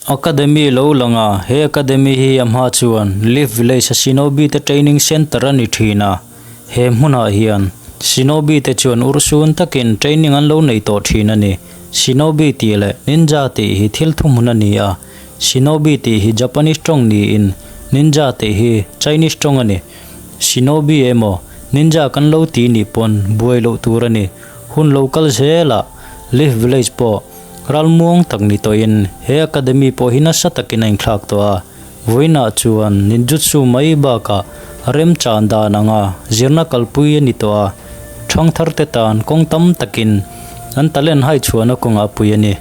Academy lo lang a, he academy hi a hma chuan Leaf Village a Shinobi te training centre a ni thin a, he hmunah hian Shinobi te chuan urhsun takin training an lo nei tawh thin a ni. Shinobi tih leh Ninja tih hi thil thuhmun a ni a, Shinobi tih hi Japanese tawng niin Ninja tih hi Chinese tawng a ni. Shinobi emaw Ninja kan lo ti nih pawn buai loh tur a ni. Hun lo kal zelah Leaf Village pawh Ralmuang tak ni tawhin he academy pawh hi nasa takin a inthlak tawh a, vawiinah chuan ninjutsu mai bakah remchan dan anga zirna kalpui a ni tawh a, thangthar te tan kawng tam takin an talent hai chhuahna kawngah a pui a ni.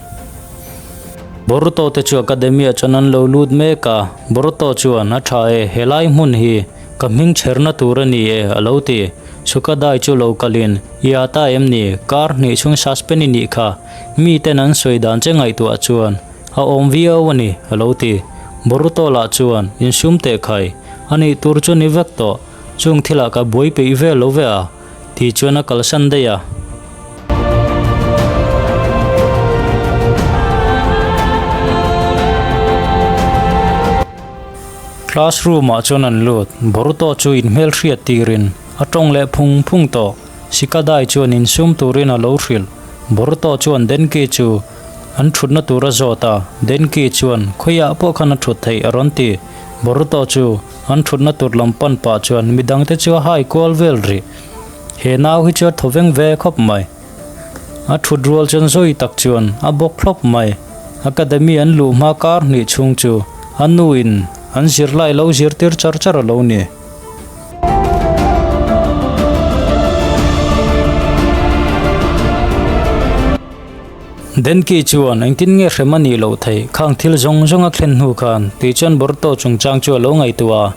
Boruto te chu academy ah chuan an lo lut mek a, Boruto chuan a tha e, helai hmun hi ka hming chherna tur a ni e a lo ti. Sukadai chu lo kalin, I a ta em ni, kar hnih chhung suspend i nih kha. Mi ten an sawi dan che ngaihtuah chuan a awm viau a ni, a lo ti. Boruto lah chuan insum teh khai, a nih tur chu ni vek tawh, chung thilah ka buai peih vel lo ve a, ti chuan a kalsan daih a. Classroom ah chuan an lut, Boruto chu inhmelhriat tirin a tawng leh phung phung tawh. Sikadai chuan insum turin a lo hrilh. Boruto chuan Denki chu an thutna tur a zawt a, Denki chuan khawiah pawh khan a thut theih a rawn ti. Boruto chu an thutna tur lam pan pah chuan midangte chu a hai kual vel rih. He nau hi chu a thaw veng ve khawp mai. A thut rual chuan zawi tak chuan a bawk thlawp mai. Academy an luh hma kar hnih chhung chu a nuin an zirlai lo zirtir char char a lo ni. Denki chuan engtin nge hrem a nih loh theih khang thil zawng zawng a thlen hnu khan tih chuan Boruto chungchang chu a lo ngaihtuah a.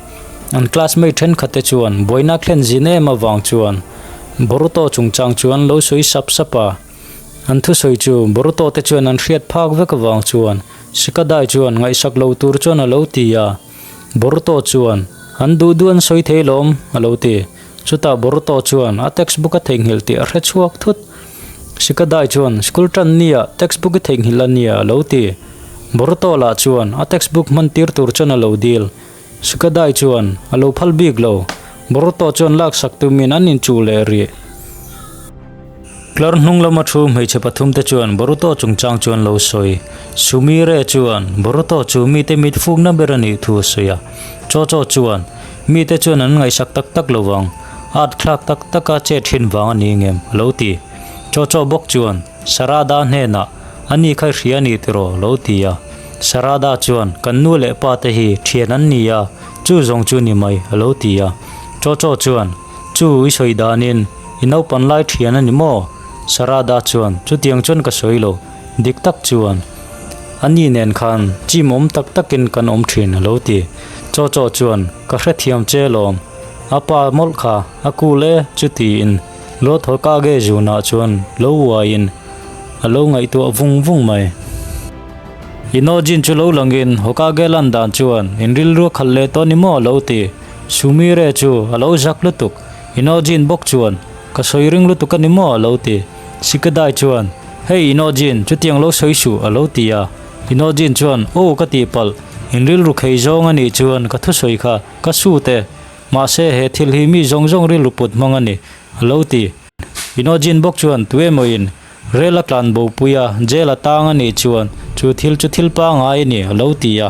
An classmate thenkhat te chuan buaina thlen zin em avang chuan Boruto chungchang chu an lo sawi sap sap a. An thusawi chu Boruto te chuan an hriat phak vek avang chuan Shikadai chuan ngaihsak lo tur chuan a lo ti a. Boruto chuan, An duh duh an sawi thei lawm, a lo ti. Chutah Boruto chuan a textbook a theihnghilh tih a hre chhuak thut. Shikadai chuan, School tan nia, textbook i theihnghilh a nia, a lo ti. Boruto lah chuan a textbook hman tir tur chuan a lo dil. Shikadai chuan a lo phal bik lo. Boruto chuan laksak tumin an inchuh leh rih. Tlar hnung lama thu hmeichhe pathum te chuan Boruto chungchang chu an lo sawi. Sumire chuan Boruto chu mite mit fukna ber a nih thu a sawi a. Cho Cho chuan mite chuan an ngaihsak tak tak lo vang, at thlak tak taka chet thin vang a ni ngem a lo ti. Cho Cho bawk chuan Sarada hnenah a ni kha i hria a ni tiraw a lo ti a. Sarada chuan kan nu leh pa te hi thian an ni a, chu zawng chu ni mai a lo ti a. Cho Cho chuan Chu i sawi danin I naupan lai thian a ni maw? Sarada chuan chutiang chuan ka sawi lo, dik tak chuan a ni nen khan chim awm tak takin kan awm thin a lo ti. Chaw chaw chuan ka hrethiam che lawm, a pa mawlh kha a kul e chutiin Lord Hokage zunah chuan lo uaiin a lo ngaihtuah vung vung mai. Inojin chu lo langin Hokage lan dan chuan in rilru a khalh leh tawh ni maw a lo ti. Sumire chu a lo zak lutuk. Inojin bawk chuan, Ka sawi ring lutuk a ni maw? a lo ti. Sikadai chuan, Hey Inojin, chutiang lo sawi suh, a lo ti a. Inojin chuan, Aw ka tih palh, in rilru khei zawng a nih chuan ka thusawi kha ka sut e. Mahse he thil hi mi zawng zawng rilru put hmang a ni, a lo ti. Inojin bawk chuan, Tuemawiin rel a tlan bo pui a, jail a tang a nih chuan chu thil chu thil pangai a ni, a lo ti a.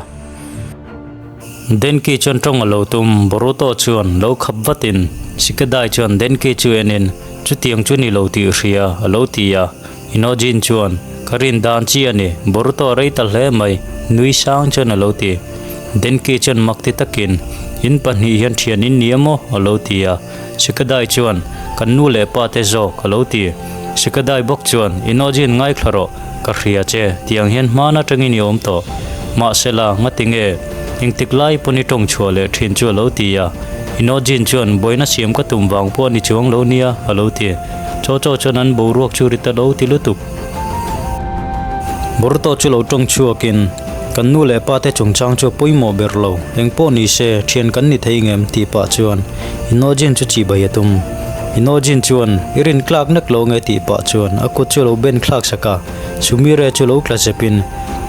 Denki chuan tawng a lo tum, Boruto chuan lo khap vatin Shikadai chuan Denki chu enin, Chutiang chu ni lo tih hria, a lo ti a. Inojin chuan, Ka rin dan chi a ni, Boruto rei ta hle mai, nui sang chuan a lo ti. Denki chuan mak ti takin, In pahnih hian thian in ni emaw? a lo ti a. Shikadai chuan, Kan nu leh pa te zawk, a lo ti. Shikadai bawk chuan, Inojin ngaithla rawh, ka hria che, tiang hian hman atangin i awm tawh. Mahsela, ngatinge, engtik lai pawn i tawng chhuah leh thin chu a lo ti a. Inojin chuan, Buaina siam ka tum vang pawh a ni chuang lo nia, a lo ti. Chaw chaw chuan an boruak chu ri ta lo ti lutuk. Boruto chu lo tawng chhuakin, Kan nu leh pa te chungchang chu a pawimawh ber lo, engpawh ni se, thian kan ni thei ngem, tih pah chuan Inojin chu chibai a tum. Inojin chuan i rin tlak nek lo nge tih pah chuan a kut chu a lo ben thlak sak a, Sumire chu lo tla zep in,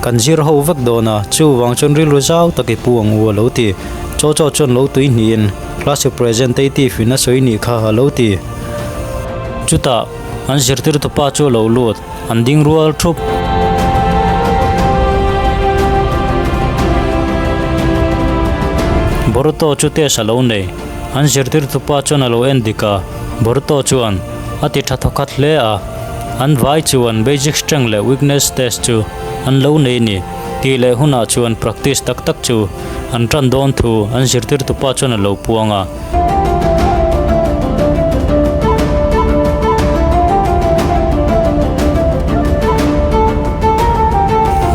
Kan zir ho vek dawn a, chuvang chuan rilru zau tak i pu ang u a lo ti. Chaw chaw chuan lo tui hnih in, Class representative in a sawi nih kha a lo ti. Chutah an zirtirtupa chu a lo lut. An ding rual thup. Boruto chu test a lo nei. An zirtirtupa chuan a lo en dik a, Boruto chuan a ti tha thawkhat hle a. An vai chuan basic strength leh weakness test chu an lo nei ni. Tih leh hunah chuan practice tak tak chu an tan dawn thu an zirtirtupa chuan a lo puang a.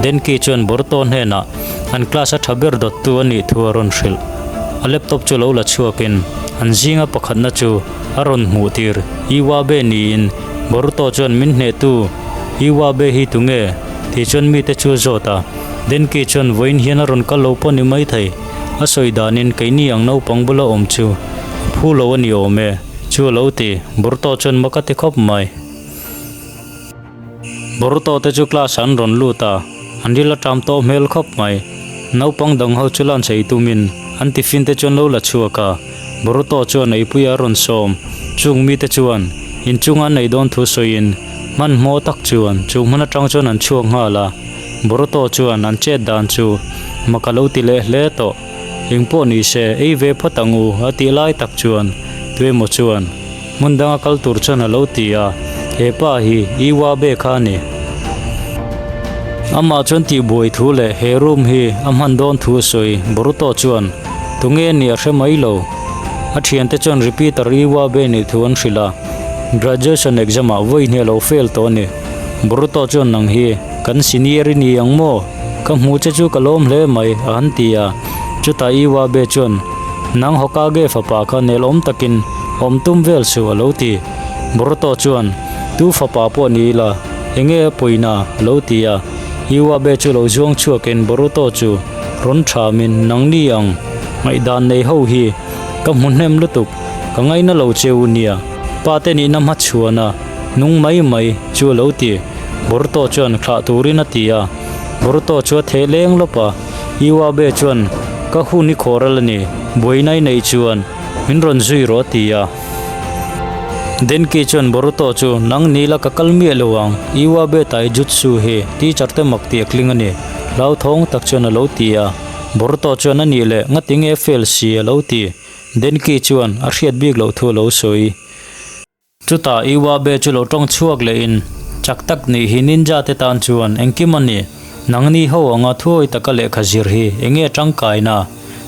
Denki chuan Boruto hnenah an class a tha ber dawttu a nih thu a rawn hrilh. A laptop chu lo la chhuakin an zinga pakhatna chu a rawn hmuh tir. Iwabe niin Boruto chuan min hnehtu Iwabe hi tunge? tih chuan mite chu a zawt a. Denki chuan vawiin hian a rawn kal lo pawh ni maithei. A sawi danin keini ang naupang bula awm chu a phu lo a ni awm e, chu a lo ti. Boruto chuan mak a ti khawp mai. Boruto te chu class ah an rawn lut a, an ril a ṭam tawh hmel khawp mai. Naupang dang ho chu lunch ei tumin an tiffin te chu an lo la chhuak a, Boruto chuan eipuia a rawn sawm. Chung mite chuan inchunga an ei dawn thu sawiin hmanhmawh tak chuan chu hmun aṭang chuan an chhuak nghal a. Boruto chuan an chet dan chu mak a lo ti leh hle tawh. Eng pawh ni se, ei ve phawt ang u a tih lai tak chuan tuemaw chuan hmun danga kal tur chuan a lo ti a, he pa hi Iwabe kha a ni. Amah chuan tihbuai thu leh he room hi a hman dawn thu a sawi. Boruto chuan tunge a nih a hre mai lo. A thiante chuan repeater Iwabe nih thu an hrilh a, graduation exam ah vawi hnih a lo fail tawh a ni. Boruto chuan nang hi Kan senior i ni ang maw? Ka hmu che chu ka lawm hle mai, a han ti a. Chutah Iwabe chuan, Nang Hokage fapa kha nelawm takin awm tum vel suh, a lo ti. Boruto chuan, Tu fapa pawh ni ila, enge a puina? a lo ti a. Iwabe chu lo zuang chhuakin Boruto chu rawn thamin, Nang ni ang, ngaihdan nei ho hi ka hmu hnem lutuk, ka ngaina lo che u nia, pa te nihna hmachhuan a nung mai mai chu a lo ti. Boruto chuan thlah turin a ti a, Boruto chu a theh leng lawp a, Iwabe chuan ka hun i khawr al a ni, buaina i neih chuan min rawn zui rawh a ti a. Denki chuan Boruto chu nang ni la ka kal miah lo ang, Iwabe taijutsu hi teacher te mak tih a tling a ni, hlauthawng tak chuan a lo ti a, Boruto chuan a nih leh ngatinge fail si a lo ti, Denki chuan a hriat bik loh thu a lo sawi. Chutah Iwabe chu lo tawng chhuak lehin, Chak tak nih hi ninja te tan chuan engkim a ni. Nangni ho anga thuawi taka lehkha zir hi enge tangkaina?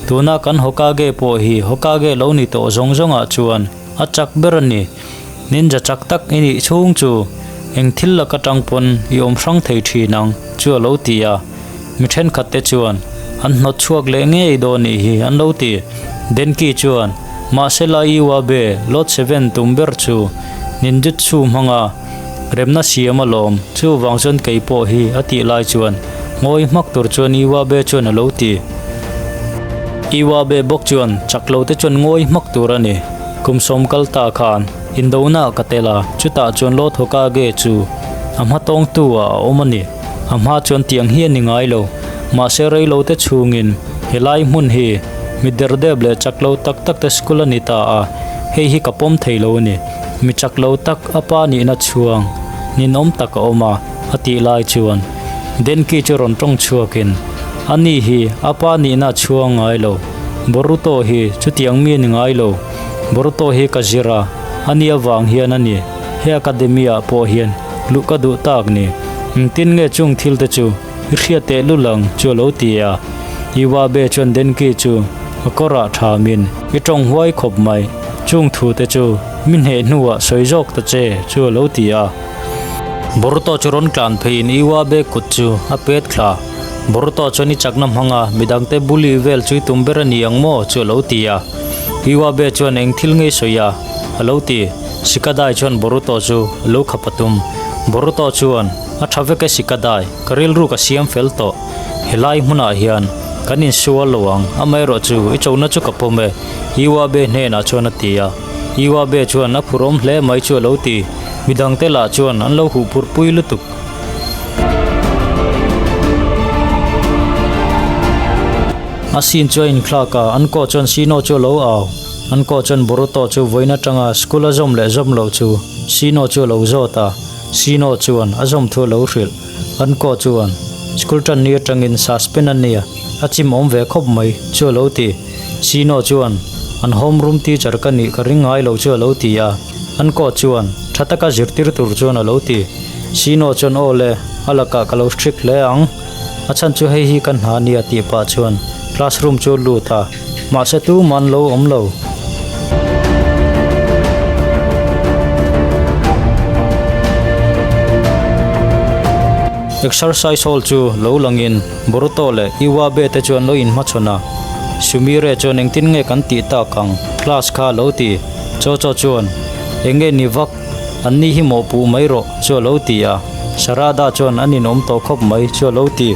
Tuna kan Hokage pawh hi Hokage lo ni tawh zawng zawngah chuan a chak ber a ni. Ninja chak tak i nih chhung chu eng thil laka tang pawn i awm hrang thei thin ang chu a lo ti a. Mi thenkhat te chuan an hnawt chhuak leh ngei dawn nih hi an lo ti. Denki chuan Mahse la Iwabe Lot Seven tum ber chu ninjutsu hmanga remna siam a lawm, chuvang chuan kei pawh hi a tih lai chuan ngawi hmak tur chuan Iwabe chuan a lo ti. Iwabe bawk chuan chak lo te chuan ngawi hmak tur a ni. Kum sawm kal ta khan indona ka tel a, chutah chuan Lot Hokage chu a hmatawngtu ah a awm a ni. A hma chuan tiang hi a ni ngai lo, mahse reilo te chhungin helai hmun hi mi derdep leh chak lo tak tak te school a ni ta a, hei hi ka pawm thei lo a ni. Mi chak lo tak a pa nihna chhuang ninawm tak a awm a, a tih lai chuan Denki chu rawn tawng chhuakin, Ani hi a pa nihna chhuang ngai lo, Boruto hi chutiang mi a ni ngai lo, Boruto hi ka zir a, ani avang hian a ni, he academy ah pawh hian luh ka duh tak ni. Engtin nge chung thil te chu i hriat teh lul ang chu a lo ti a. Iwabe chuan Denki chu a kawrah thamin i tawng huai khawp mai, chung thu te chu mi hneh hnuah sawi zawk ta che chu a lo ti a. Boruto chu rawn tlan pheiin Iwabe kut chu a pet thla. Boruto chuan i chakna hmanga midangte bully vel chu i tum ber a ni ang maw chu a lo ti a. Iwabe chuan eng thil ngei sawi a a lo ti. Sikadai chuan Boruto chu a lo khap a tum. Boruto chuan, A tha vek e Sikadai, ka rilru ka siam fel tawh. Helai hmunah hian kan insual lo ang, amaherawh chu i chona chu ka pawm e, Iwabe hnenah chuan a ti a. Iwabe chuan a phurawm hle mai chu a lo ti. Midangte lah chuan an lo huh phurpui lutuk. A scene chu a inthlak a, an kawh chuan Sino chu a lo au. An kawh chuan Boruto chu vawiin atanga school a zawm leh zawm loh chu Sino chu a lo zawt a, Sino chuan a zawm thu a lo hrilh. An kawh chuan school tan ni atangin suspend a nia, a chim awm ve khawp mai chu a lo ti. Sino chuan an home room teacher ka nih ka ring ngai loh chu a lo ti a. An kawh chuan tha taka zirtir tur chuan a lo ti. Sino chuan aw le, a lakah ka lo strict hle ang. A chhan chu hei hi ka hna nia tih pah chuan classroom chu a lut a, mahse tumah an lo awm lo. Exercise hall chu lo langin Boruto leh Iwabe te chu an lo inhmachhawn a, Sumire chuan engtin nge kan tih tak ang class kha a lo ti. Chocho chuan eng nge ni vak? An ni hi mawhpuh mai rawh chu a lo ti a, Sarada chuan an inawm tawh khawp mai chu a lo ti.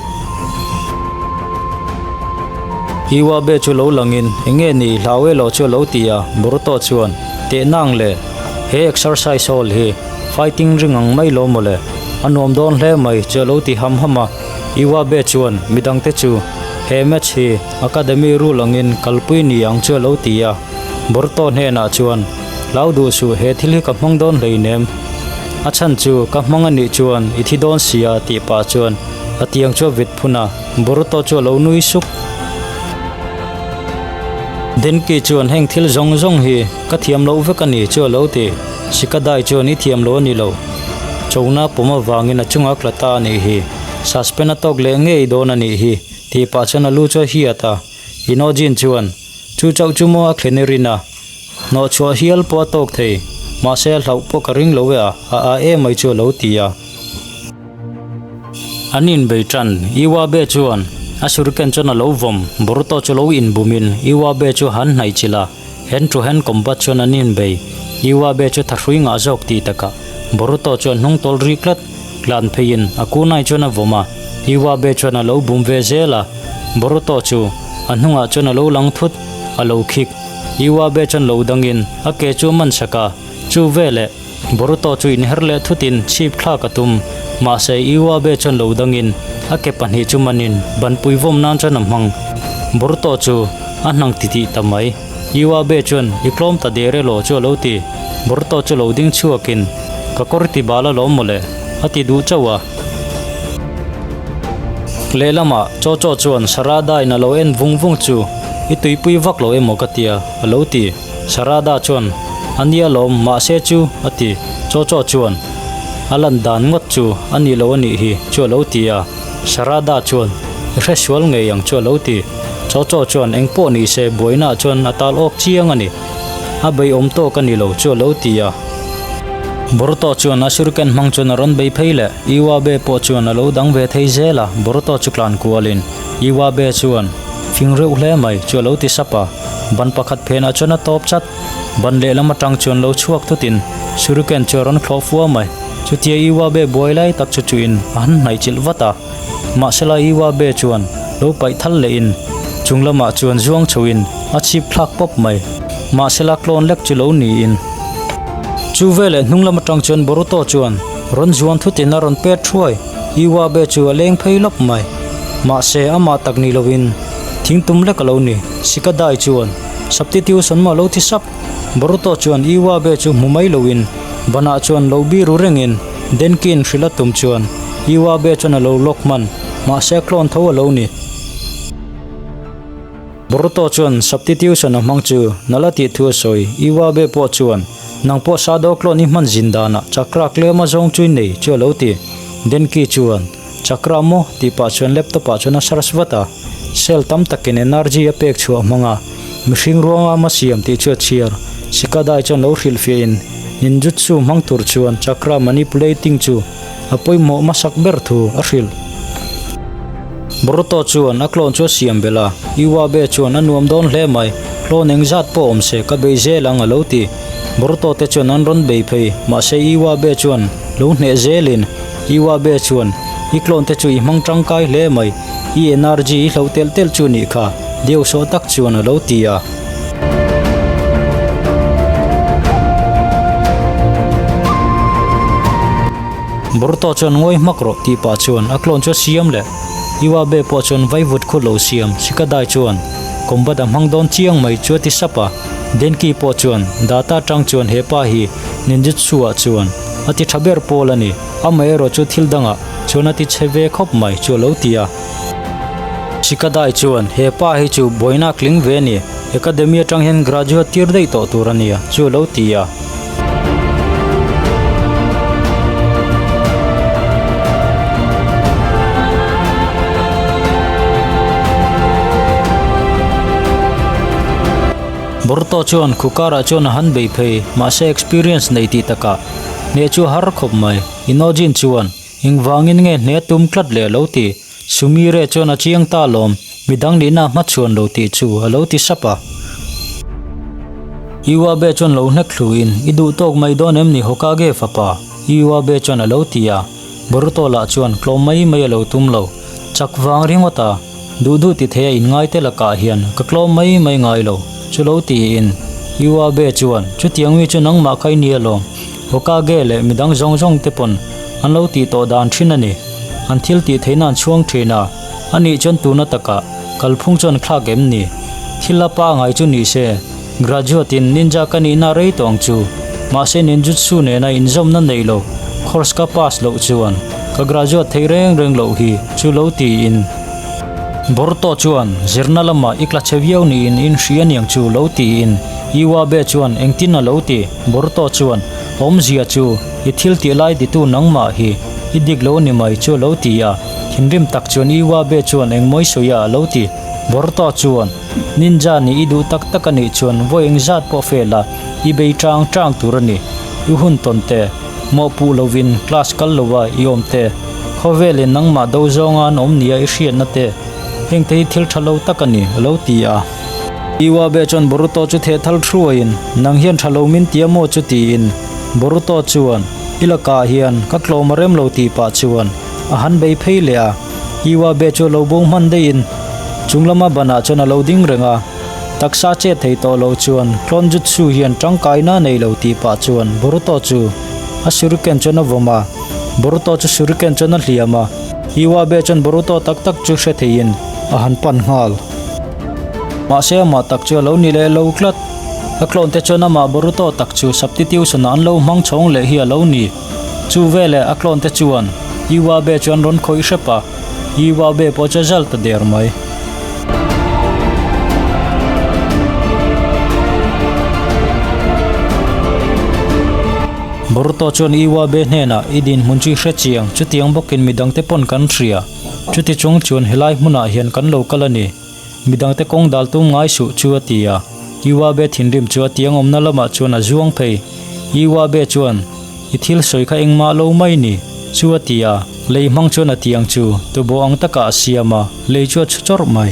Iwabe chu lo langin eng nge ni hlau e lo chu a lo ti a, Boruto chuan teh nang le, he exercise hall hi fighting ring ang mai lo mawle, a nuam dawn hle mai chu a lo ti ham ham a. Iwabe chuan midangte chu he match hi academy rule angin kalpui ni ang chu a lo ti a. Boruto hnenah chuan, Hlau duh suh, he thil hi ka hmang dawn hleinem. A chhan chu ka hmang a nih chuan i thi dawn sia tih pah chuan a tiang chu a vit phun a, Boruto chu a lo nui suk. Denki chuan heng thil zawng zawng hi ka thiam loh vek a ni chu a lo ti. Shikadai chuan i thiam lo a ni lo. Chona pawm avangin a chunga tla ta a nih hi. Suspend a tawk leh ngei dawn a nih hi tih pah chuan a lu chu a hiat a. Inojin chuan chu chauh chu maw a thlen i rin a. Hnawhchhuah hial pawh a tawk thei, mahse a hlauh pawh ka ring lo e a, a a em mai chu a lo ti a. An inbei tan, Iwabe chuan a shuriken chuan a lo vawm, Boruto chu lo inbumin Iwabe chu han hnaih chilh a, hand to hand combat chuan an inbei, Iwabe chu thahrui ngah zawk tih takah Boruto chuan hnung tawl ri tlat, tlan pheiin a kunai chuan a vawm a, Iwabe chuan a lo bum ve zel a, Boruto chu a hnungah chuan a lo lang thut, a lo khik. Iwabe chuan lo dangin a ke chu a man sak a, chu veleh Boruto chu inher leh thutin chhip thlak a tum. Mahse Iwabe chuan lo dangin a ke pahnih chu manin banpui vawm nan chuan a hmang. Boruto chu a hnang titih ta mai. Iwabe chuan i tlawm ta der elaw chu a lo ti. Boruto chu lo ding chhuakin ka kawr ti bal alawm mawle a ti duh chauh a. Lehlamah Chocho chuan Sarada in a lo en vung vung chu i tuipui vak lo emaw ka tia a lo ti. Sarada chuan a nia lawm mahse chu a ti. Chocho chuan a lan dan ngawt chu a ni lo a nih hi chu a lo ti a. Sarada chuan i hre sual ngei ang chu a lo ti. Chocho chuan eng pawh ni se buainaah chuan a tal awk chiang a ni. A bei awm tawk a ni lo chu a lo ti a. Boruto chuan a shuriken hmang chuan a rawn bei phei leh. Iwabe pawh chuan a lo dang ve thei zel a, Boruto chu tlan kualin Iwabe chuan fing reuh hle mai chu a lo ti sap a. Ban pakhat phenah chuan a tawp chat. Ban lehlam atang chuan lo chhuak thutin shuriken chu a rawn thlawh fua mai. Chutia Iwabe buai lai tak chu chuin a han hnaih chilh vat a. Mahsela Iwabe chuan lo paih thal lehin chung lamah chuan zuang chhoin a chhip thlak pawp mai. Mahsela tlawn lek chu lo niin. Chu veleh hnung lam atang chuan Boruto chuan rawn zuan thutin a rawn pet thuai. Iwabe chu a leng phei lawp mai. Mahse amah tak ni loin thing tum lek a lo ni. Shikadai chuan substitution maw a lo ti sap. Boruto chuan Iwabe chu hmu mai loin banah chuan lo biru rengin Denki-in hrilh a tum chuan Iwabe chuan a lo lock hman. Mahse a tlawn tho a lo ni. Boruto chuan substitution a hmang chu nala tih thu a sawi. Iwabe pawh chuan nang pawh Shadow Clone i hman zin danah chakra tlem a zawng chu i nei chu a lo ti. Denki chuan chakra maw tih pah chuan laptop ah chuan a search vat a. Cell tam takin energy a pek chhuah hmang a, mihring ruanga a siam tih chu a chhiar. Shikadai chuan lo hrilhfiahin ninjutsu hmang tur chuan chakra manipulating chu a pawimawh hmasak ber thu a hrilh. Boruto chuan a clone chu a siam belh a, Iwabe chuan a nuam dawn hle mai, clone eng zat pawh awm se ka bei zel ang a lo ti. Boruto te chuan an rawn bei phei, mahse Iwabe chuan lo hneh zelin Iwabe chuan i clone te chu i hmang tangkai hle mai, i energy i hloh telh telh chu nih kha, deuhsawh tak chuan a lo ti a. Boruto chuan ngawi hmak rawh tih pah chuan a clone chu a siam leh. Iwabe pawh chuan vaivut khu lo siam Shikadai chuan combat a hmang dawn chiang mai chu a ti sap a. Denki pawh chuan data atang chuan he pa hi ninjutsu ah chuan a ti tha ber pawl a ni. Amaherawh chu thil dangah chuan a ti chhe ve khawp mai chu a lo ti a. Shikadai chuan he pa hi chu buaina tling ve a ni. Academy atang hian graduate tir daih tawh tur a nia chu a lo ti a. Boruto chuan Kukara chuan a han bei phei, mahse experience nei tih takah hneh chu a har khawp mai. Inojin chuan engvangin nge hneh a tum tlat leh a lo ti. Sumire chuan a chiang ta lawm, midang nihna a hmachhuan lo tih chu a lo ti sap a. Iwabe chuan lo hnek thluin, I duh tawk mai dawn em ni Hokage fapa? Iwabe chuan a lo ti a. Boruto lah chuan tlawm mai mai a lo tum lo. Chak vang ringawt a, duh duh ti thei a inngai te lakah hian ka tlawm mai mai ngai lo, chu lo tiin. Iwabe chuan, Chutiang mi chu nangmah kha i nia lawm. Hokage leh midang zawng zawng te pawn an lo tih tawh dan thin a ni. An thil tih theihna an chhuang thin a, a nih chuan tuna takah kalphung chuan thlak em ni? Thil a pangai chu ni se, graduate in ninja ka nihna rei tawh ang chu. Mahse ninjutsu nena inzawmna nei lo course ka pass loh chuan ka graduate thei reng reng loh hi chu lo tiin. Boruto chuan zirna lamah i tla chhe viau niin in hria niang chu lo tiin Iwabe chuan engtin a lo ti? Boruto chuan, Awmzia chu, i thil tih lai titu nangmah hi i dik lo ni mai chu a lo ti a. Thinrim tak chuan Iwabe chuan engmawi sawi a a lo ti. Boruto chuan, Ninja nih i duh tak tak a nih chuan vawi engzat pawh fel a, i bei tang tang tur a ni. I hun tawn te, mawhpuh lovin class kal lo a i awm te, khawvelin nangmah do zawnga an awm nia i hriatna te, hengte hi thil tha lo tak a ni, a lo ti a. Iwabe chuan Boruto chu theh thal thuaiin, Nang hian tha lo min tia maw chu tiin Boruto chuan, I lakah hian ka tlawm a rem lo tih pah chuan a han bei phei leh a. Iwabe chu a lo bo hman daihin chung lama banah chuan a lo ding reng a. Taksa chet thei tawh lo chuan Clone Jutsu hian tangkaina a nei lo tih pah chuan Boruto chu a shuriken chuan a vawm a. Boruto chu shuriken chuan a hliam a. Iwabe chuan Boruto tak tak chu hre theiin a han pan nghal. Mahse amah tak chu a lo ni leh lo tlat. A clone te chuan amah Boruto tak chu substitution ah an lo hmang chhawng leh hi a lo ni. Chu veleh a clone te chuan Iwabe chu an rawn khawih hrep a, Iwabe pawh chu a zal ta der mai. Boruto chuan Iwabe hnenah i dinhmun chu i hre chiang, chutiang bawkin midangte pawn kan hria. Chuti chung chuan helai hmunah hian kan lo kal a ni. Midangte kawng dal tum ngai suh chu a ti a. Iwabe thinrim chu a tiang awmna lamah chuan a zuang phei. Iwabe chuan, I thil sawi kha engmah lo mai ni, chu a ti a. Lei hmang chuan a tiang chu tuboh ang takah a siam a, lei chu a chhu chawrh mai.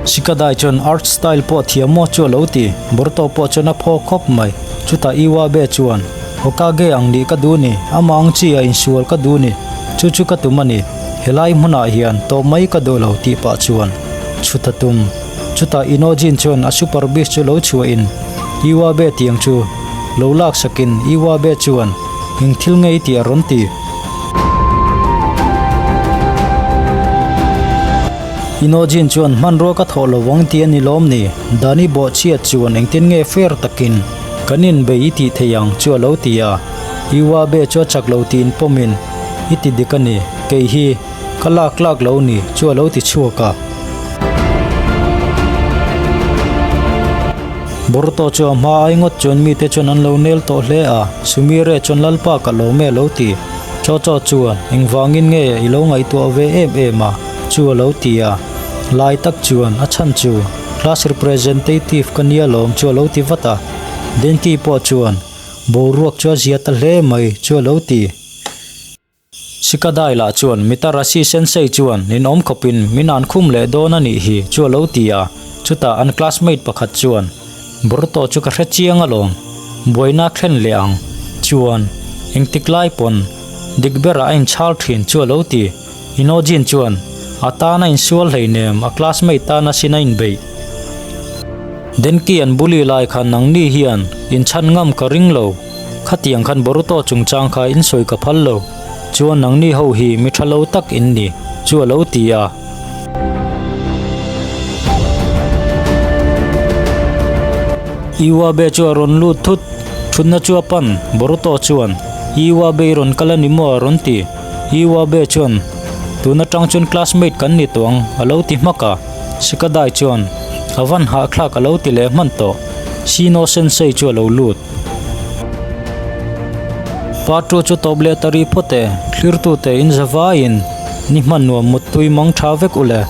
Sikadai chuan art style pawh thiam maw chu a lo ti, Boruto pawh chuan a phaw khawp mai. Chutah Iwabe chuan, Hokage ang nih ka duh ni, amah ang chi a insual ka duh ni, chu chu ka tum a ni, helai hmunah hian tawp mai ka duh lo tih pah chuan chhut a tum. Chutah Inojin chuan a super beast chu lo chhuahin Iwabe tiang chu lo laksakin Iwabe chuan, Eng thil nge i tih a rawn ti? Inojin chuan hmanrua ka thawh lo vang tih a ni lawm ni? Dani bawhchhiat chuan engtin nge fair takin kan inbei i tih thei ang chu a lo ti a. Iwabe chu a chak lo tiin pawmin, I ti dik a ni, kei hi ka lak lak lo ni chu a lo ti chhuak a. Boruto chu a hma ai ngawt chuan mite chuan an lo nel tawh hle a, Sumire chuan Lalpa ka lawm e a lo ti. Chaw chaw chuan, Engvangin nge i lo ngaihtuah ve em em a? chu a lo ti a. Lai tak chuan a chhan chu, Class representative ka nia lawm chu a lo ti vat a. Denki pawh chuan, Boruak chu a zia ta hle mai chu a lo ti. Sikadai lah chuan Mitarashi Sensei chuan ninawm khawpin min an khum leh dawn a nih hi chu a lo ti a, chutah an classmate pakhat chuan, Boruto chu ka hre chiang alawm, buaina a thlen leh ang. Chuan, engtik lai pawn Dik berah a inchhal thin chu a lo ti. Inojin chuan, A tan a insual hleinem, a classmate tan asin a inbeih. Denki an bully lai khan nangni hian inchhan ngam ka ring lo. Khatiang khan Boruto chungchang kha in sawi ka phal lo. Chuan nangni ho hi mi tha lo tak in ni, chu a lo ti a. Iwabe chu a rawn lut thut, thutna chu a pan, Boruto chuan, Iwabe i rawn kal a ni maw? a rawn ti. Iwabe chuan, Tun atang chuan classmate kan ni tawh ang, a lo ti hmak a. Shikadai chuan, A van hahthlak a lo ti leh hman tawh. Shino Sensei chu a lo lut. Patru chu tawp leh ta ri phawt e, thlirtute in za vaiin ni hman nuam muttui mang tha vek u le.